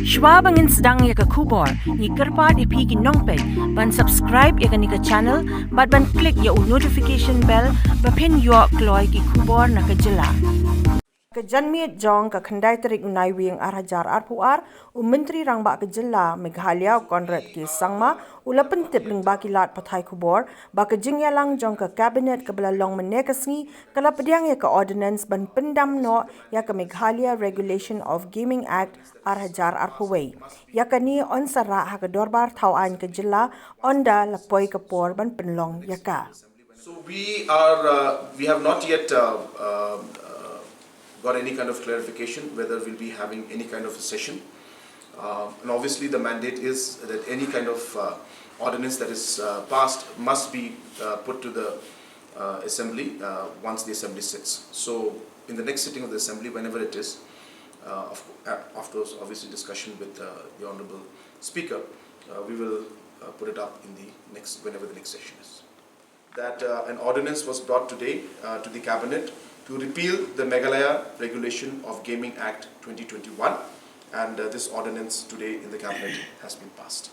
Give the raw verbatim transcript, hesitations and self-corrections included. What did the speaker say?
Shwa ba ngin sdang ïa ka khubor, ngi kyrpad ïa phi ki nongpeit ban subscribe ïa kane ka channel bad ban click ïa u notification bell ba phin ïoh kloi ki khubor na ka jylla. Ka janmiet jong ka khyndai tarik u Naiwieng ar hajar arphew ar, u Myntri Rangbah ka jylla Meghalaya u Conrad K Sangma u la pyntip lyngba ki lad pathai khubor ba ka jingïalang jong ka cabinet kaba la long mynne ka sngi ka la pdiang ïa ka ordinance ban pyndam noh ïa ka Meghalaya Regulation of Gaming Act ar hajar arphew wei. Ïa kane yn sa rah ha ka dorbar thaw aiñ ka jylla ynda la poi ka por ban pynlong ïa ka. So we are, uh, we have not yet uh, uh, uh, got any kind of clarification whether we'll be having any kind of a session. Uh, and obviously, the mandate is that any kind of uh, ordinance that is uh, passed must be uh, put to the uh, assembly uh, once the assembly sits. So, in the next sitting of the assembly, whenever it is, uh, of, uh, of course, obviously, discussion with uh, the Honorable Speaker, uh, we will uh, put it up in the next, whenever the next session is. That uh, an ordinance was brought today uh, to the Cabinet to repeal the Meghalaya Regulation of Gaming Act twenty twenty-one, and uh, this ordinance today in the Cabinet has been passed.